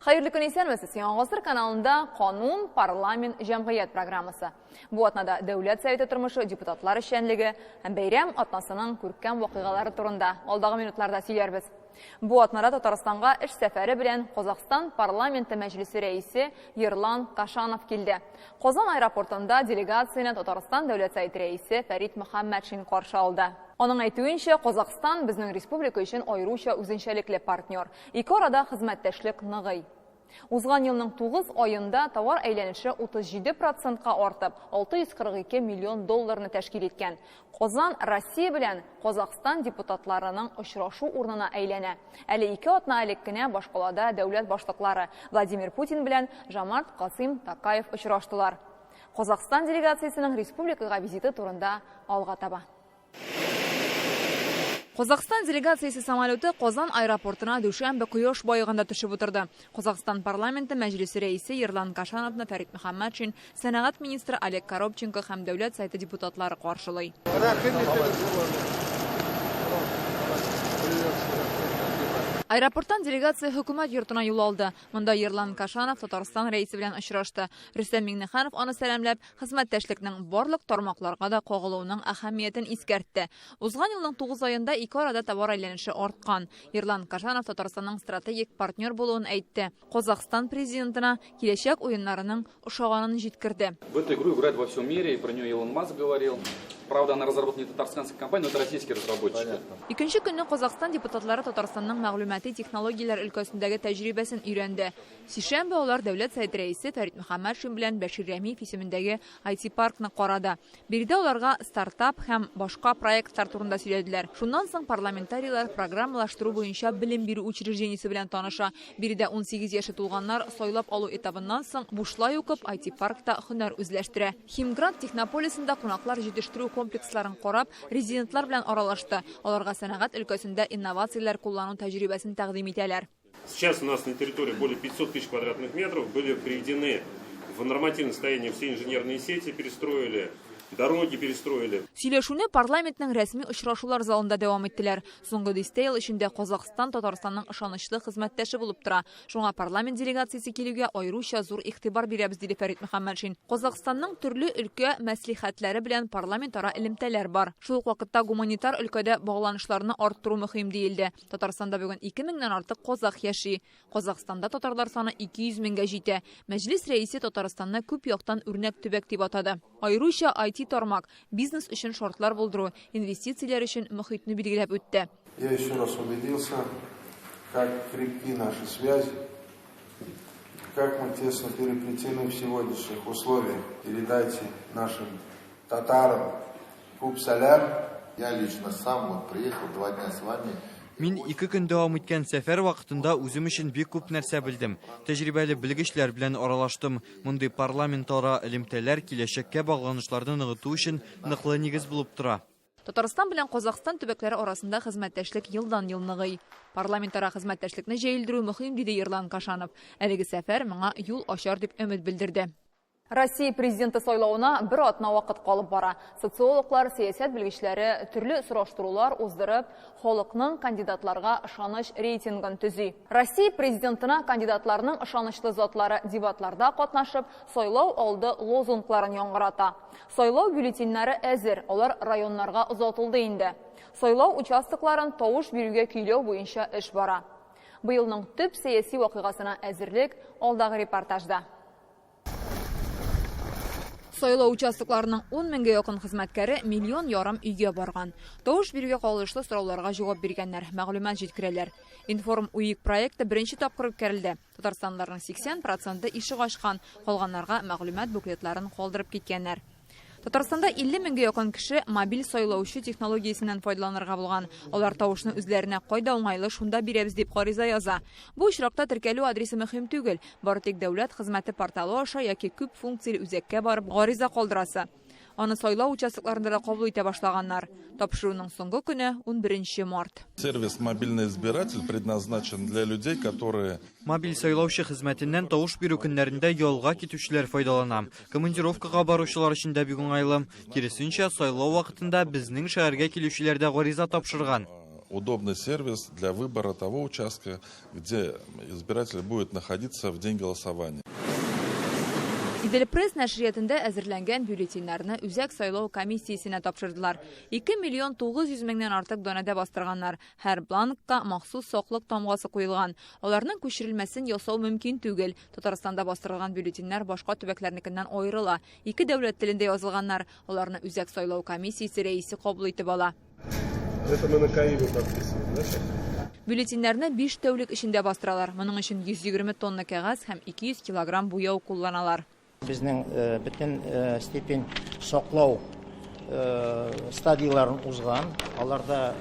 Хәерле көн, исәнмесез! Яңа гасыр каналында Канун, парламент, җәмгыять программасы. Бу атнада Дәүләт Советы тормышы, депутатлар эшчәнлеге һәм бәйрәм атнасының күркәм вакыйгалары турында алдагы минутларда сөйләрбез. Бу атнада Татарстанга эш сәфәре белән Казахстан парламенты мәҗлесе рәисе Ерлан Кашанов килде. Казан аэропортында делегацияне Татарстан Дәүләт Советы рәисе Фәрит Мөхәммәтшин каршы алды. Аның әйтүенчә, Казахстан безнең республика өчен аеруча үзенчәлекле партнер. Ике арада хезмәттәшлек ныгый. Узган елның 9 аенда товар әйләнеше 37 процентка артып, 642 миллион долларны тәшкил иткән. Казан Россия белән Казахстан депутатларының очрашу урынына әйләнә. Әле ике атна элек кенә башкалада дәүләт башлыклары Владимир Путин белән Жомарт Касыйм Токаев очраштылар. Казахстан делегациясенең республикага визиты турында алга таба. Казахстан делегациясе самолеты Казан аэропортына дүшәмбе кояш баеганда төшеп утырды. Казахстан парламенты мәҗлесе рәисе Ерлан Кашановны Фәрит Мөхәммәтшин, сәнәгать министры Олег Коробченко һәм Дәүләт Советы депутатлары каршылый. Аэропорттан делегация хөкүмәт йортына юл алды. Монда Ерлан Кашанов Татарстан рәисе белән очрашты. Рөстәм Миңнеханов аны сәламләп, Хезмәттәшлекнең барлык тармакларга да кагылуының әһәмиятен искәртте. Узган елның тугыз аенда ике арада товар әйләнеше арткан. Ерлан Кашанов Татарстанның стратегик партнер булуын әйтте. Казахстан Президентына киләчәк уеннарының ошаганын җиткерде. В эту игру играют во всем мире, и про нее Илон Маск говорил. Правда, она разработана не татарстанской компанией, но это российские разработчики. Икенче көнне Казахстан депутатлары Татарстанның мәгълүмати технологияләр өлкәсендәге тәҗрибәсен өйрәнде. Сишәмбе алар Дәүләт Советы Рәисе Фәрит Мөхәммәтшин белән Бәшир Рәмиев исемендәге IT-паркны карады. Биредә аларга стартап һәм башка проектлар турында сөйләделәр. Шуннан соң парламентарийлар программалаштыру буенча белем бирү учреждениесе белән таныша. Биредә 18 яше тулганнар сайлап алу этабыннан соң бушлай укып, IT-паркта һөнәр үзләштерә. Химград технополисында кунаклар җитештерү комплексларын карап, резидентлар белән аралашты. Аларга сәнәгать өлкәсендә инновацияләр куллану тәҗрибәсен тәкъдим итәләр. Сейчас у нас на территории более 500 тысяч квадратных метров были приведены в нормативное состояние все инженерные сети, перестроили, дороги перестроили. Сөйләшүне парламентның рәсми очрашулар залында дәвам иттеләр. Соңгы дистә ел эчендә Казахстан Татарстанның ышанычлы хезмәттәше булып тора. Шуңа парламент делегациясе килүгә аеруча зур игътибар бирәбез, диде Фәрит Мөхәммәтшин. Казахстанның төрле өлкә мәслихәтләре белән парламентара элемтәләр бар. Шул ук вакытта гуманитар өлкәдә багланышларны арттыру мөһим, диелде. Татарстанда бүген 2 меңнән артык казах яши. Казахстанда татарлар саны 200 меңгә җитә. Мәҗлес рәисе Татарстанны күп яктан үрнәк төбәк дип атады. Аеруча IT тармак, бизнес өчен шартлар булдыру, инвестицияләр өчен мохитне билгеләп үтте. Я еще раз убедился, как крепки наши связи, как мы тесно переплетены в сегодняшних условиях. Передайте нашим татарам күп сәлам. Я лично сам вот приехал два дня с вами. Мин ике көн дәвам иткән сәфәр вакытында үзем өчен бик күп нәрсә белдем. Тәҗрибәле белгечләр белән аралаштым. Мондый парламентара элемтәләр киләчәккә багланышларны ныгыту өчен ныклы нигез булып тора. Татарстан белән Казахстан төбәкләре арасында хезмәттәшлек елдан-ел ныгый. Парламентара хезмәттәшлекне җәелдерү мөһим, диде Ерлан Кашанов. Әлеге сәфәр моңа юл ачар дип өмет белдерде. Россия президенты сайлавына бер атна вакыт калып бара. Социологлар, сәясәт белгечләре төрле сораштырулар уздырып, халыкның кандидатларга ышаныч рейтингын төзи. Россия президентына кандидатларның ышанычлы затлары дебатларда катнашып, сайлау алды лозунгларын яңгырата. Сайлау бюллетеньнәре әзер, алар районнарга озатылды инде. Сайлау участокларын тавыш бирүгә көйләү буенча эш бара. Быелның төп сәяси вакыйгасына әзерлек алдагы репортажда. Сайлау участокларының 10 меңгә якын хезмәткәре миллион ярым өйгә барган. Тавыш бирүгә кагылышлы сорауларга җавап биргәннәр, мәгълүмат җиткерәләр. Информ УИК проекты беренче тапкыр үткәрелде. Татарстанлыларның 80 проценты ишек ачкан, калганнарга мәгълүмат буклетларын калдырып киткәннәр. Татарстанда 50 меңгә якын кеше мобиль сайлаучы технологиясеннән файдаланырга булган. Алар тавышны үзләренә кайда уңайлы, шунда бирәбез дип гариза яза. Бу очракта теркәлү адресы мөһим түгел, бары тик дәүләт хезмәте порталы аша яки күп функцияле үзәккә барып гариза калдырасы. Аны сайлау участокларында да кабул итә башлаганнар. Тапшыруның соңгы көне, унберенче март. Сервис «Мобильный избиратель» предназначен для людей, которые Мобиль сайлаучы хезмәтеннән тавыш бирү көннәрендә ялга китүчеләр файдалана. Командировкага баручылар өчен дә бик уңайлы. Киресенчә, сайлау вакытында безнең шәһәргә килүчеләр дә гариза тапшырган. Удобный сервис для выбора того участка, где избиратель будет находиться в день голосования. Идел-пресс нәшриятында әзерләнгән бюллетеньнәрне Үзәк сайлау комиссиясенә тапшырдылар. 2 миллион 900 меңнән артык данәдә бастырганнар. Һәр бланкка махсус саклык тамгасы куелган. Аларның күчерелмәсен ясау мөмкин түгел. Татарстанда бастырылган бюллетеньнәр башка төбәкләрнекеннән аерыла. Ике дәүләт телендә язылганнар. Аларны Үзәк сайлау комиссиясе рәисе кабул итеп ала. Это мы на КАИБе подписываем, да, сейчас? Бюллетеньнәрне 5 тәүлек эчендә бастыралар. Моның өчен 120 тонна кәгазь һәм 200 килограмм буяу кулланалар. Безнең бөтен степень саклау стадияларын узган. Аларда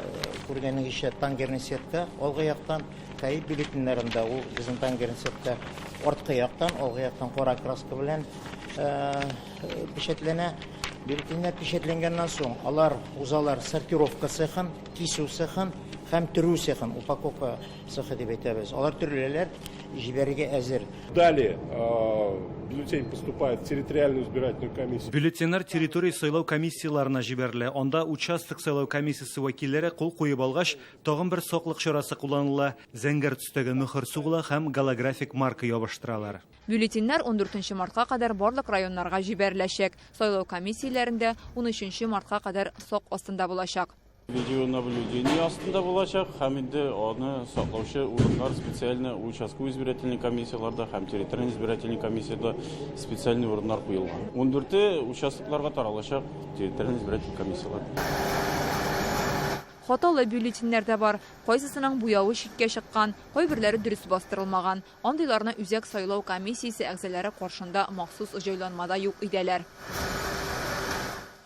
күргәнегезчә тангерный сетка алгы яктан, КАИБ бюллетеньнәрендә ул безнең тангерный сетка арткы яктан, алгы яктан кара краска белән печатьләнә. Бюллетеньнәр печатьләнгәннән соң алар узалар сортировка цехын, кисү цехын һәм төрү цехын, упаковка цехы дип әйтәбез. Алар төреләләр, җибәрергә әзер. Далее бюллетень поступает в территориальную избирательную комиссию. Бюллетеньнәр территория сайлау комиссияларына җибәрелә. Анда участок сайлау комиссиясе вәкилләре кул куеп алгач, тагын бер саклык чарасы кулланыла. Зәңгәр төстәге мөһер сугыла һәм голографик марка ябыштыралар. Бюллетеньнәр 14 мартка кадәр барлык районнарга җибәреләчәк. Сайлау комиссияләрендә 13 мартка кадәр сак астында булачак. Видеонаблюдение астында булачак һәм инде аны саклаучы урыннар специально участковый избирательный комиссияларда һәм территориальный избирательный комиссияда специальный урыннар куелган. 14 участокларга таралачак территориальный избирательный комиссиялар. Хаталы бюллетеньнәр дә бар. Кайсысының буявы читкә чыккан, кайберләре дөрес бастырылмаган. Андыйларны Үзәк сайлау комиссиясе әгъзалары каршында махсус җайланмада юк иделәр.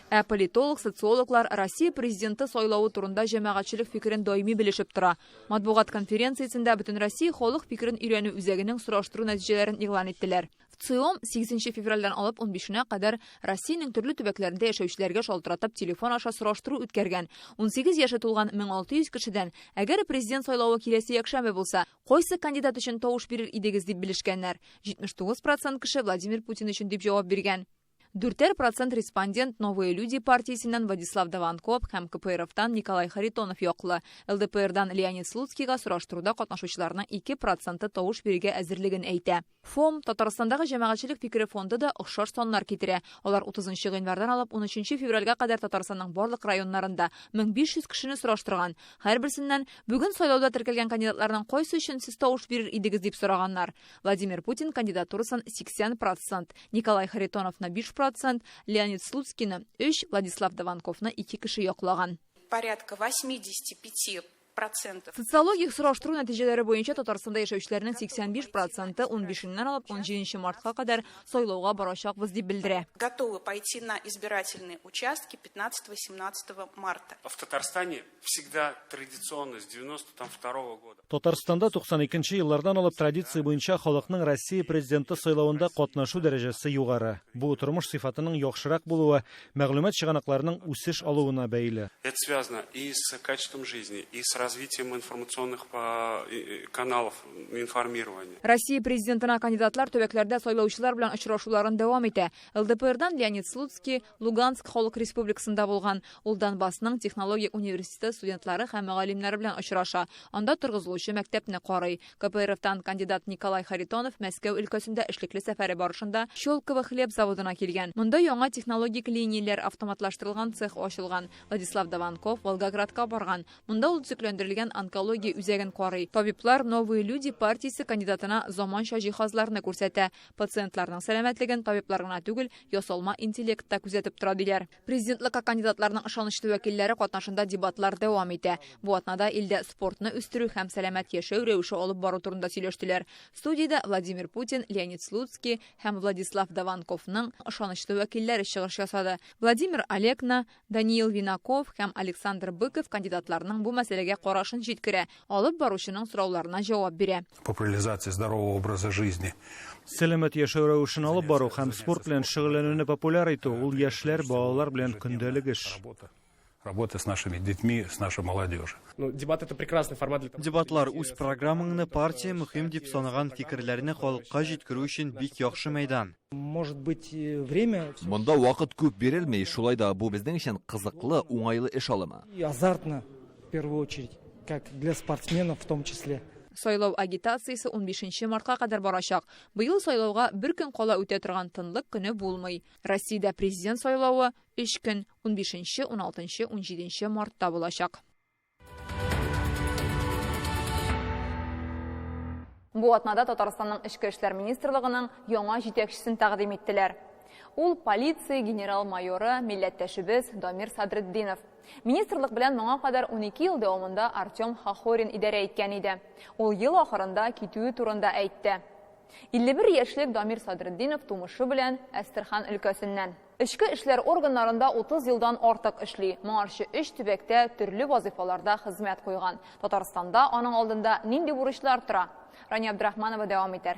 Ә политолог, социологлар Россия президенты сайлавы турында җәмәгатьчелек фикерен даими белешеп тора. Матбугат конференциясендә Бөтен Россия халык фикерен өйрәнү үзәгенең сораштыру нәтиҗәләрен игълан иттеләр. ВЦИОМ 8 февральдән алып 15-нә кадәр Россиянең төрле төбәкләрендә яшәүчеләргә шалтыратып телефон аша сораштыру үткәргән. 18 яше тулган 1600 кешедән, әгәр президент сайлавы киләсе якшәмбе булса, кайсы кандидат өчен тавыш бирер идегез дип белешкәннәр. 79% кеше Владимир Путин өчен дип җавап биргән. 4% респондент Новые люди партиясеннән Владислав Даванков һәм КПРФтан Николай Харитонов яклы. ЛДПРдан Леонид Слуцкийга сораштыруда катнашучыларның 2% тавыш бирергә әзерлеген әйтә. ФОМ Татарстандагы җәмәгатьчелек фикере фонды да охшаш саннар китерә. Алар 30 гыйнвардан алып 13 февральгә кадәр Татарстанның барлык районнарында 1500 кешене сораштырган. Һәрберсеннән бүген сайлауда теркәлгән кандидатларның кайсы өчен сез тавыш бирер идегез дип сораганнар. Владимир Путин кандидатурасын 80%, Николай Харитоновны 5%, Леонид Слуцкийны 3, Владислав Даванковны 2 кеше яклаган. Порядка 85%. Социологик сораштыру нәтиҗәләре буенча Татарстанда яшәүчеләрнең 85% 15-ннән алып 17 мартка кадәр сайлауга барачакбыз дип белдерә. Готовы пойти на избирательные участки 15-17 марта. В Татарстане всегда традиционно с 92 года. Татарстанда 92 еллардан алып традиция буенча халыкның Россия президенты сайлавында катнашу дәрәҗәсе югары. Бу тормыш сыйфатының яхшырак булуы, мәгълүмат чыганакларының үсеш алуына бәйле. Это связано и с качеством жизни, и с развитием информационных каналов информирования. Россия президентына кандидатлар төбәкләрдә сайлаучылар белән очрашуларын дәвам итә. ЛДПРдан Леонид Слуцкий Луганск халык республикасында булган. Ул Донбассның технология университеты студентлары һәм мөгаллимнәре белән очраша. Анда торгызылучы мәктәпне карый. КПРФтан кандидат Николай Харитонов Мәскәү өлкәсендә эшлекле сәфәре барышында Щелково хлеб заводына килгән. Монда яңа технологик линияләр автоматлаштырылган цех ачылган. Владислав Даванков Волгоградка барган. Монда ул төзекләндерелгән онкология үзәген карый. Табиблар Новые люди партиясе кандидатына заманча җиһазларны күрсәтә. Пациентларның сәламәтлеген табиблар гына түгел, ясалма интеллект та күзәтеп тора диләр. Президентлыкка кандидатларның ышанычлы вәкилләре катнашында дебатлар дәвам итә. Бу атнада илдә спортны үстерү һәм сәламәт яшәү рәвеше алып бару турында сөйләштеләр. Студиядә Владимир Путин, Леонид Слуцкий һәм Владислав Даванковның ышанычлы вәкилләре чыгыш ясады. Владимир Алекно, Даниил Винаков һәм Александр Быков кандидатларның бу мәсьәләгә карашын җиткерә, алып баручының сорауларына җавап бирә. Популяризация здорового образа жизни. Сәламәт яшәү рәвешен алып бару һәм спорт белән шөгыльләнүне популяр итү ул яшьләр, балалар белән көндәлек эш. Работа с нашими детьми, с нашей молодежью. Ну, дебат это прекрасный формат для того. Дебатлар үз программаңны партия мөһим дип санаган фикерләрне халыкка җиткерү өчен бик яхшы мәйдан. Может быть, время Монда вакыт күп бирелми, шулай да бу безнең өчен кызыклы, уңайлы эш алымы. И азартно, в первую очередь. как для спортсменов в том числе. Сайлау агитациясе 15 мартка кадәр барачак. Быел сайлауга бер көн кала үтә торган тынлык көне булмый. Россиядә президент сайлавы 3 көн 15, 16, 17 мартта булачак. Бу атнада Татарстанның Эчке эшләр министрлыгының яңа җитәкчесен тәкъдим иттеләр. Ул полиция генерал-майоры, милләттәшебез Дамир Садретдинов. Министрлык белән моңа кадәр 12 ел дәвамында Артем Хохорин идарә иткән иде. Ул ел ахырында китүе турында әйтте. 51 яшьлек Дамир Садретдинов тумышы белән Әстерхан өлкәсеннән. Эчке эшләр органнарында 30 елдан артык эшли. Моңарчы өч төбәктә төрле вазыйфаларда хезмәт куйган. Татарстанда аның алдында нинди бурычлар тора? Рания Абдрахманова дәвам итәр.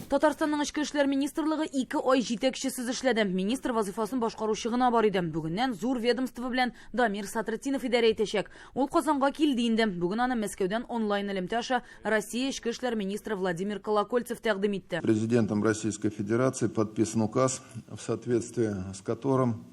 Татарстанның Эчке эшләр министрлыгы 2 ай җитәкчесез эшләде. Министр вазыйфасын башкаручы гына бар иде. Бүгеннән зур ведомство белән Дамир Садретдинов идарә итәчәк. Ул Казанга килде инде. Бүген аны Мәскәүдән онлайн элемтә аша Россия Эчке эшләр министры Владимир Колокольцев тәкъдим итте. Президентом Российской Федерации подписан указ, в соответствии с которым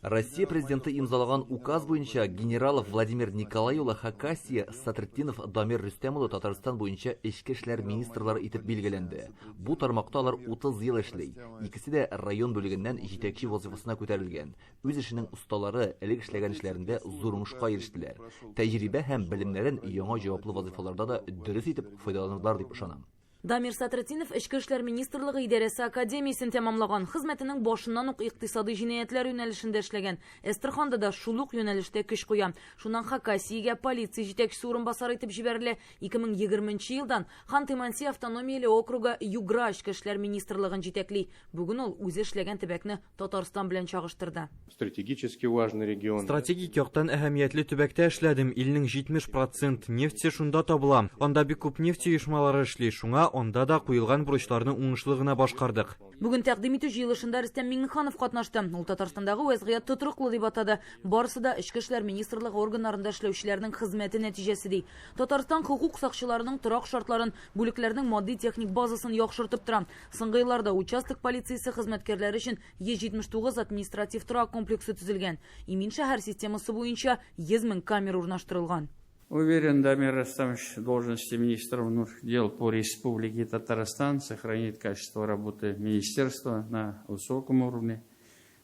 Россия президенты имзалаган указ буенча генералов Владимир Николай улы Хакасия Садретдинов Дамир Рөстәм улы Татарстан буенча эчке эшләр министрлары итеп билгеләнде. Бу тармакта алар 30 ел эшли. Икесе дә район бүлегеннән җитәкче вазыйфасына күтәрелгән. Үз эшенең осталары, элек эшләгән эшләрендә зур уңышка ирештеләр. Тәҗрибә һәм белемнәрен яңа җаваплы вазыйфаларда да дөрес итеп файдаланырлар дип ышанам. Дамир Садретдинов Эчке эшләр министрлыгы идарәсе академиясен тәмамлаган. Хезмәтенең башыннан ук икътисади җинаятьләр юнәлешендә эшләгән. Әстерханда да шул ук юнәлештә көч куя. Шуннан Хакасиягә полиция җитәкчесе урынбасары итеп җибәрелә. 2020 елдан Ханты-Манси автономияле округы Югра Эчке эшләр министрлыгын җитәкли. Бүген ул үзе эшләгән төбәкне Татарстан белән чагыштырды. Стратегически важный регион. Стратегик яктан әһәмиятле төбәктә эшләдем. Илнең 70% нефте шунда табыла. Анда бик күп нефть оешмалары эшли. Шуңа анда да куелган бурычларны уңышлы гына башкардык. Бүген тәкъдим итү җыелышында Рөстәм Миңнеханов катнашты. Ул Татарстандагы вәзгыять тотрыклы дип атады. Барысы да Эчке эшләр министрлыгы органнарында эшләүчеләрнең хезмәте нәтиҗәсе ди. Татарстан хокук сакчыларының торак шартларын, бүлекләрнең матди-техник базасын яхшыртып тора. Соңгы елларда участок полициясе хезмәткәрләре өчен 179 административ торак комплексы төзелгән. Имин шәһәр системасы буенча 100 мең камера урнаштырылган. Уверен, Дамир Рустамович, должности министра внутренних дел по Республике Татарстан сохранит качество работы министерства на высоком уровне,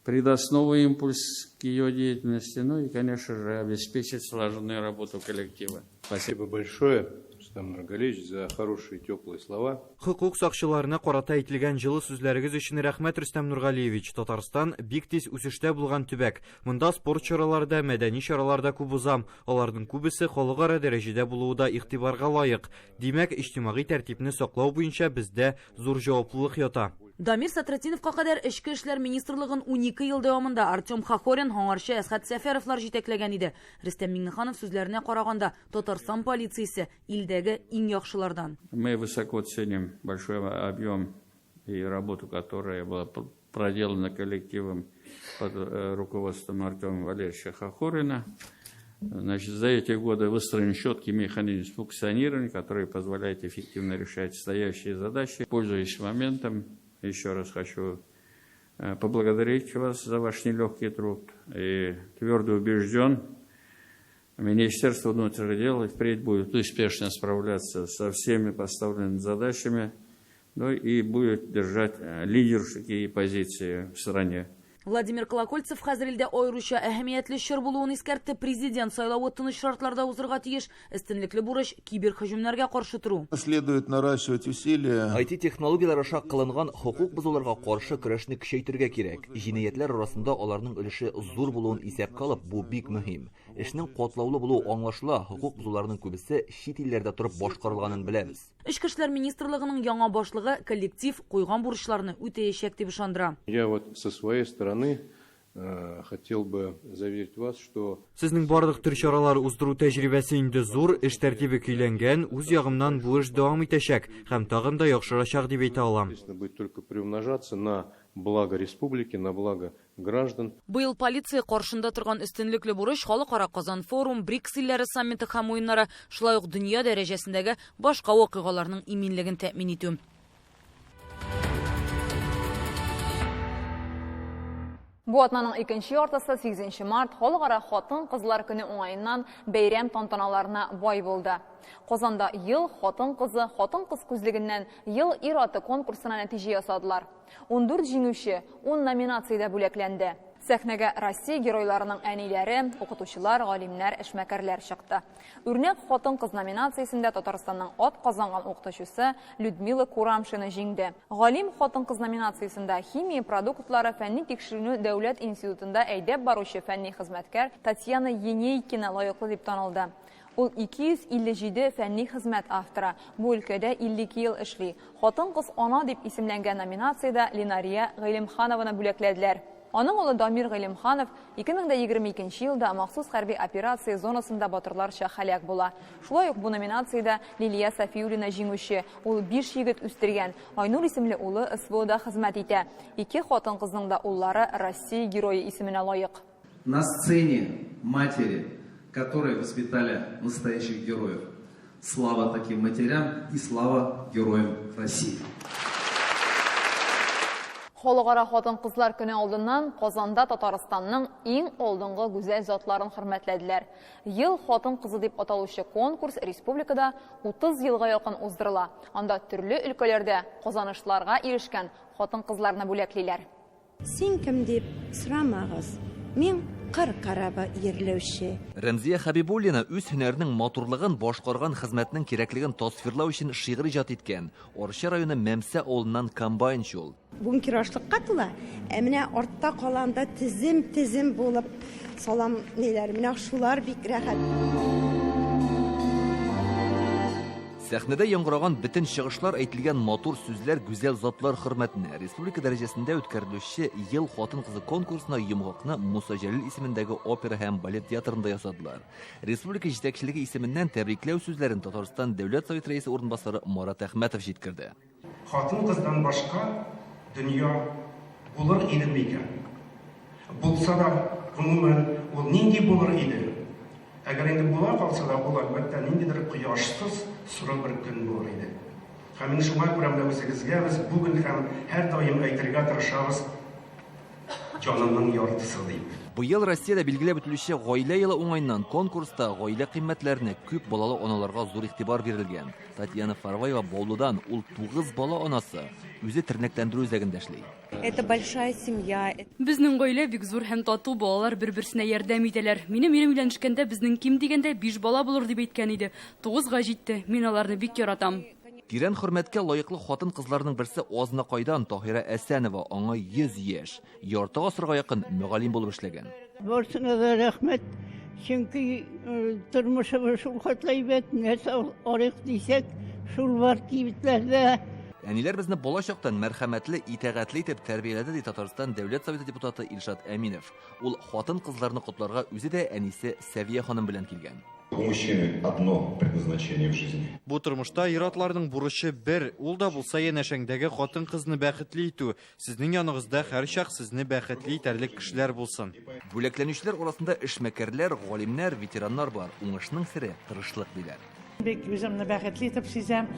придаст новый импульс к ее деятельности, ну и, конечно же, обеспечит слаженную работу коллектива. Спасибо большое, Рустам Нургалиевич, за хорошие теплые слова. Хокук сакчыларына карата әйтелгән җылы сүзләрегез өчен рәхмәт, Рөстәм Нургалиевич. Татарстан бик тиз үсештә булган төбәк. Монда спорт чаралары да, мәдәни чаралар да күп уза. Аларның күбесе халыкара дәрәҗәдә булуы да игътибарга лаек. Димәк, иҗтимагый тәртипне саклау буенча бездә зур җаваплылык ята. Дамир Садретдиновка кадәр Эчке эшләр министрлыгын 12 ел дәвамында Артем Хохорин, аңарчы Әсхәт Сәфәровлар җитәкләгән иде. Рөстәм Миңнеханов сүзләренә караганда, Татарстан полициясе илдәге иң яхшылардан. Мы высоко ценим большой объем и работу, которая была проделана коллективом под руководством Артема Валерьевича Хохорина. Значит, за эти годы выстроен четкий механизм функционирования, который позволяет эффективно решать стоящие задачи. Пользуясь моментом, еще раз хочу поблагодарить вас за ваш нелегкий труд. И твердо убежден, Министерство внутренних дел и впредь будет успешно справляться со всеми поставленными задачами, ну и будет держать лидерские позиции в стране. Владимир Колокольцев хәзер илдә аеруча әһәмиятле чор булуын искәртте. Президент сайлавы тыныч шартларда узырга тиеш. Өстенлекле бурыч киберһөҗүмнәргә каршы тору. Следует наращивать усилия. IT-технологияләр аша кылынган хокук бозуларга каршы көрәшне көчәйтергә кирәк. Җинаятьләр арасында аларның өлеше зур булуын исәпкә алып, бу бик мөһим. Эшнең катлаулы булуы аңлашыла, хокук бозуларның күбесе чит илләрдә торып башкарылганын беләбез. Эчке эшләр министрлыгының яңа башлыгы коллектив куйган бурычларны үтәячәк дип ышандыра. Я вот со своей стороны хотел бы заверить вас, что Сезнең барлык төр чаралар уздыру тәҗрибәсе инде зур, эш тәртибе көйләнгән, үз ягымнан бу эш дәвам итәчәк һәм тагын да яхшырачак дип әйтә алам. будет только приумножаться на благо республики, на благо граждан. Быел полиция каршында торган өстенлекле бурыч халыкара Казан форум, БРИКС илләре саммиты һәм уеннары, шулай ук дөнья дәрәҗәсендәге башка вакыйгаларның иминлеген тәэмин итү. Бу атнаның икенче яртысы 8 март Халыкара хатын-кызлар көне уңаеннан бәйрәм тантаналарына бай булды. Казанда Ел хатын-кызы, хатын-кыз күзлегеннән Ел ир-аты конкурсына нәтиҗә ясадылар. 14 җиңүче 10 номинациядә бүләкләнде. Сәхнәгә Россия геройларының әниләре, укытучылар, галимнәр, эшмәкәрләр чыкты. Үрнәк хатын-кыз номинациясендә Татарстанның ат казанган укытучысы Людмила Курамшина җиңде. Галим хатын-кыз номинациясендә химия продуктлары фәнни тикшеренү дәүләт институтында әйдәп баручы фәнни хезмәткәр Татьяна Енейкина лаеклы дип танылды. Ул 257 фәнни хезмәт авторы, бу өлкәдә 52 ел эшли. Хатын-кыз ана дип исемләнгән номинациядә Ленария Гыйлемханованы бүләкләделәр. Аның улы Дамир Гыйлемханов 2022 елда махсус хәрби операция зонасында батырларча һәлак була. Шулай ук бу номинациядә Лилия Сафиуллина җиңүче. Ул биш егет үстергән. Айнур исемле улы СВОда хезмәт итә. Ике хатын-кызның да уллары Россия Герое исеменә лаек. На сцене матери, которые воспитали настоящих героев. Слава таким матерям и слава героям России! Халыкара хатын-кызлар көне алдыннан Казанда Татарстанның иң алдынгы гүзәл затларын хөрмәтләделәр. Ел хатын-кызы дип аталучы конкурс республикада 30 елга якын уздырыла. Анда төрле өлкәләрдә казанышларга ирешкән хатын-кызларны бүләклиләр. Син кем дип сорамагыз, мин кыр корабы йөрләүче. Рәмзия Хәбибуллина үз һөнәренең матурлыгын, башкарган хезмәтнең кирәклеген тасвирлау өчен шигырь иҗат иткән. Арча районы Мәмсә авылыннан комбайнчы ул. Бункер ашлыкка тула, ә менә артта кала анда тезем-тезем булып салам ниләр, менә шулар бик рәхәт. Сәхнәдә яңгыраган бөтен чыгышлар, әйтелгән матур сүзләр гүзәл затлар хөрмәтенә. Республика дәрәҗәсендә үткәрелүче Ел хатын-кызы конкурсына йомгакны Муса Җәлил исемендәге опера һәм балет театрында ясадылар. Республика җитәкчелеге исеменнән тәбрикләү сүзләрен Татарстан Дәүләт Советы Рәисе урынбасары Марат Әхмәтов җиткерде. Хатын-кыздан башка дөнья булыр иде микән? Булса да, гомумән, ул нинди булыр иде? Әгәр инде була калса да, ул, әлбәттә, ниндидер кояшсыз соры бер көн булыр иде. Һәм инде шуңа күрә менә үзегезгә без бүген һәм һәрдаим әйтергә тырышабыз, җанымның яртысы дип. Быел Россиядә билгеләп үтелүче Гаилә елы уңаеннан конкурста гаилә кыйммәтләренә, күп балалы аналарга зур игътибар бирелгән. Татьяна Фарваева Баулыдан, ул тугыз бала анасы, үзе тернәкләндерү үзәгендә эшли. Это большая семья. Безнең гаилә бик зур һәм тату, балалар бер-берсенә ярдәм итәләр. Минем ирем өйләнешкәндә безнең ким дигәндә биш бала булыр дип әйткән иде. Тугызга җитте. Мин аларны бик яратам. Тирән хөрмәткә лаеклы хатын-кызларның берсе Азнакайдан Таһирә Әсәнова, аңа 100 яшь. Ярты гасырга якын мөгаллим булып эшләгән. Барысына да рәхмәт, чөнки тормышыбыз шул хәтле әйбәт, нәрсә алыйк дисәк, шул бар кибетләрдә. Әниләр безне бала чактан мәрхәмәтле, итагатьле итеп тәрбияләде, ди Татарстан Дәүләт Советы депутаты Илшат Әминов. Ул хатын-кызларны котларга үзе дә әнисе Сәвия ханым белән килгән. У мужчины одно предназначение в жизни. Бу тормышта ир-атларның бурычы бер, ул да булса янәшәңдәге хатын-кызны бәхетле итү. Сезнең яныгызда һәрчак сезне бәхетле итәрлек кешеләр булсын. Бүләкләнүчеләр арасында эшмәкәрләр, галимнәр, ветераннар бар. Уңышның сере, тырышлык, диләр. Бик үземне бәхетле итеп сизәм.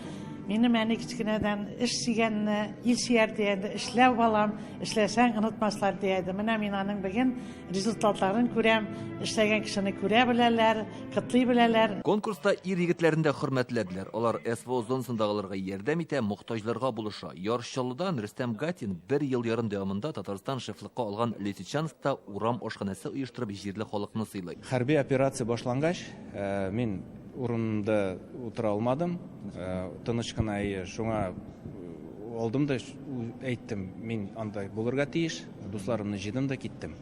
Минем әни кечкенәдән эш сөйгәнне, ил сөяр дия иде. Эшлә, балам, эшләсәң, онытмаслар дия иде. Менә мин аның бүген результатларын күрәм. Эшләгән кешене күрә беләләр, котлый беләләр. Конкурста ир-егетләрне дә хөрмәтләделәр. Алар СВО зонасындагыларга ярдәм итә, мохтаҗларга булыша. Яр Чаллыдан Рөстәм Гатин бер ел ярым дәвамында Татарстан шефлыкка алган Лисичанскта урам ашханәсе оештырып җирле халыкны сыйлый. Хәрби операция башлангач, мин урынымда утыра алмадым, тыныч кына, әйе, шуңа алдым да әйттем, мин анда булырга тиеш, дусларымны җыйдым да киттем.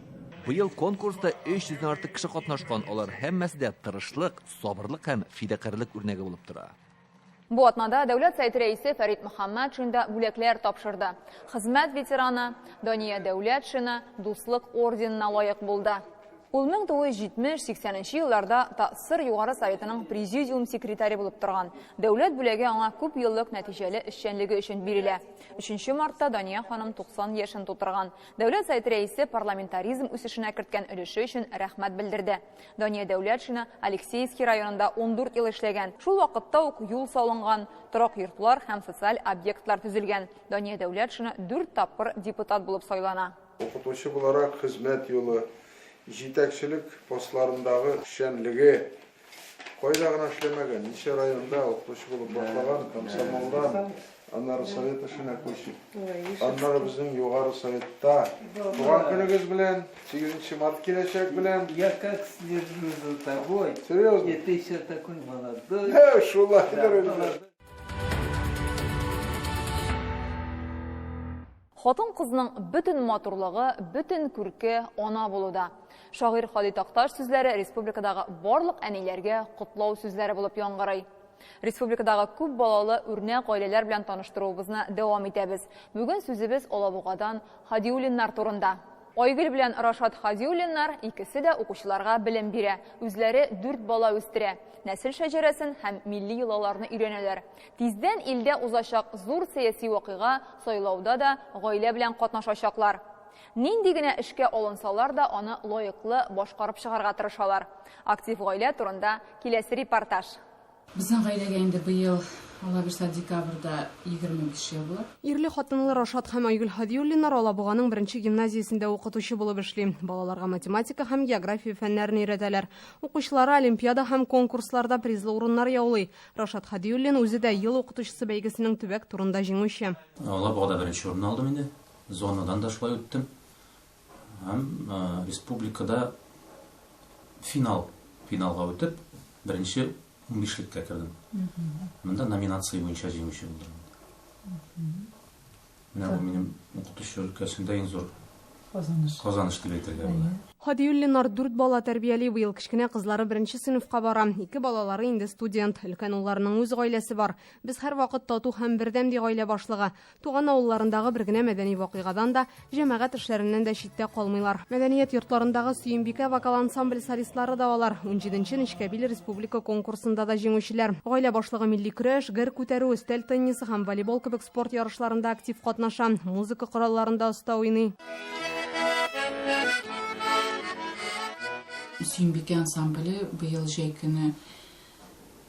Быел конкурста 300 дән артык кеше катнашкан, алар һәммәсе дә тырышлык, сабырлык һәм фидакарьлек үрнәге булып тора. Бу атнада Дәүләт Советы рәисе Фәрит Мөхәммәтшин да бүләкләр тапшырды. Хезмәт ветераны Дания Дәүләтшина Дуслык орденына лаек булды. Ул 1970-80 елларда ТАССР Югары Советының президиум секретаре булып торган. Дәүләт бүләге аңа күп еллык нәтиҗәле эшчәнлеге өчен бирелә. 3 мартта Дания ханым 90 яшен тутырган. Дәүләт Советы рәисе парламентаризм үсешенә керткән өлеше өчен рәхмәт белдерде. Дания Дәүләтшина Алексеевский районында 14 ел эшләгән. Шул вакытта ук юл салынган, торак йортлар һәм социаль объектлар төзелгән. Дания Дәүләтшина 4 тапкыр депутат булып сайлана. Укытучы буларак хезмәт юлы, җитәкчелек постларындагы эшчәнлеге, кайда гына эшләмәгән, ничә районда укытучы булып башлаган, комсомолдан, аннары совет эшенә күчеп, аннары безнең Югары Советта. Туган көнегез белән, 8 март киләчәк белән. Я как слежу за тобой. Серьезно? И ты еще такой молодой. Шулайдыр инде. Хатын-кызның бөтен матурлыгы, бөтен күрке ана булуда. Шагыйрь Һади Такташ сүзләре республикадагы барлык әниләргә котлау сүзләре булып яңгырый. Республикадагы күп балалы үрнәк гаиләләр белән таныштыруыбызны дәвам итәбез. Бүген сүзебез Алабугадан Һадиуллиннар турында. Айгөл белән Рашат Һадиуллиннар икесе дә укучыларга белем бирә, үзләре дүрт бала үстерә, нәсел шәҗәрәсен һәм милли йолаларны өйрәнәләр. Тиздән илдә узачак зур сәяси вакыйга, сайлауда да гаилә белән катнашачаклар. Нинди генә эшкә алынсалар да, аны лаеклы башкарып чыгарга тырышалар. Актив гаилә турында киләсе репортаж. Безнең гаиләгә инде быел, Алла бирса, декабрьдә 25 ел була. Ирле-хатынлы Рашат һәм Айгөл Һадиуллиннар Алабуганың беренче гимназиясендә укытучы булып эшли. Балаларга математика һәм география фәннәрен өйрәтәләр. Укучылары олимпиада һәм конкурсларда призлы урыннар яулый. Рашат Һадиуллин үзе дә Ел укытучысы бәйгесенең төбәк турында җиңүче. Алабугада беренче урынны алдым инде. Зонадан да шулай үттем. Һәм республикада финал, финалга үтеп, беренче унбишлеккә кердем. Монда номинация буенча җиңүче булдым. Менә бу минем укытучы өлкәсендә иң зур казаныш, казаныш дип әйтергә була. Һадиуллиннар дүрт бала тәрбияли. Быел кечкенә кызлары беренче сыйныфка бара. Ике балалары инде студент. Өлкән улларының үз гаиләсе бар. Без һәрвакыт тату һәм бердәм, ди гаилә башлыгы. Туган авылларындагы бер генә мәдәни вакыйгадан да, җәмәгать эшләреннән дә читтә калмыйлар. Мәдәният йортларындагы Сөембикә вокал ансамбле солистлары да алар. Унҗиденче Нечкәбил республика конкурсында да җиңүчеләр. Гаилә башлыгы милли көрәш, гер күтәрү, өстәл теннисы һәм волейбол кебек спорт ярышларында актив катнаша, музыка коралларында оста уйный. Сөембикә ансамбле быел җәй көне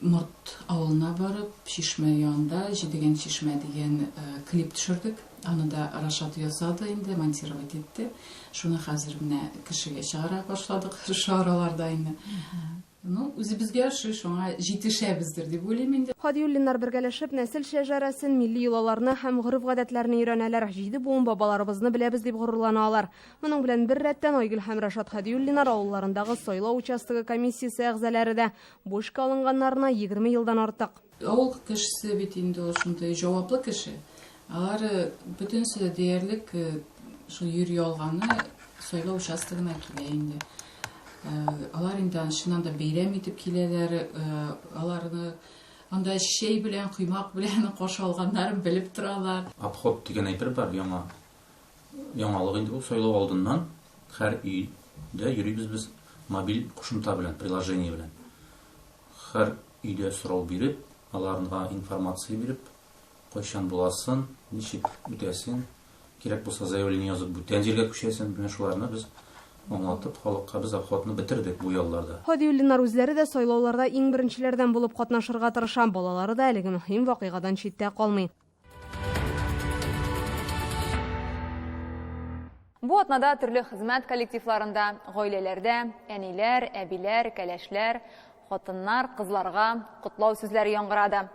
Морт авылына барып, чишмә янында Җидегән чишмә дигән клип төшердек. Аны да Рашат ясады инде, монтировать итте. Шуны хәзер менә кешегә чыгара башладык шушы араларда инде. Ну, үзебезгә ошый, шуңа җитешәбездер дип уйлыйм инде. Һадиуллиннар бергәләшеп нәсел шәҗәрәсен, милли йолаларны һәм гореф-гадәтләрне өйрәнәләр. Җиде буын бабаларыбызны беләбез дип горурлана алар. Моның белән беррәттән Айгөл һәм Рашат Һадиуллиннар авылларындагы сайлау участогы комиссиясе әгъзалары да. Бу эшкә алынганнарына 20 елдан артык. Авыл кешесе бит инде ул шундый җаваплы кеше. Алар бөтенесе дә диярлек шул йөри алганы сайлау участогына килә инде. Алар инде аны чыннан да бәйрәм итеп киләләр. Аларны анда чәй белән, коймак белән каршы алганнарын белеп торалар. Обход дигән әйбер бар, яңа Яңалык инде бу, сайлау алдыннан һәр өйдә йөрибез без мобиль кушымта белән, приложение белән. Һәр өйдә сорау биреп, аларга информация биреп, кайчан буласын, ничек үтәсен, кирәк булса заявление язып бүтән җиргә күчәсен, менә шуларны без аңлатып халыкка без обходны бетердек бу ялларда. Һадиуллиннар үзләре дә сайлауларда иң беренчеләрдән булып катнашырга тырыша, балалары да әлеге мөһим вакыйгадан читтә калмый. Бу атнада төрле хезмәт коллективларында, гаиләләрдә әниләр, әбиләр, кәләшләр, хатыннар, кызларга котлау сүзләре яңгырады.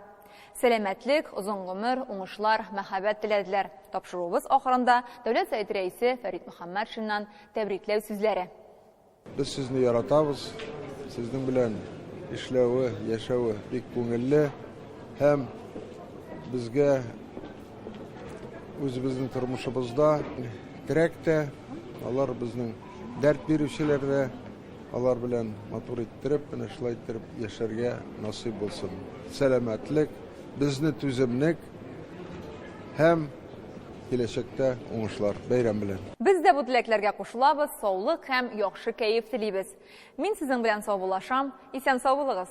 Сәламәтлек, озын гомер, уңышлар, мәхәббәт теләделәр. Тапшыруыбыз ахырында Дәүләт Советы Рәисе Фәрит Мөхәммәтшиннан тәбрикләү сүзләре. Без сезне яратабыз, сезнең белән эшләве, яшәве бик күңелле һәм безгә үзебезнең тормышыбызда терәк тә, алар безнең дәрт бирүчеләр дә, алар белән матур иттереп, менә шулай иттереп яшәргә насыйп булсын. Сәламәтлек, безне түземлек һәм киләчәктә уңышлар. Бәйрәм белән! Без дә бу теләкләргә кушылабыз, саулык һәм яхшы кәеф телибез. Мин сезнең белән саубуллашам, исән-сау булыгыз!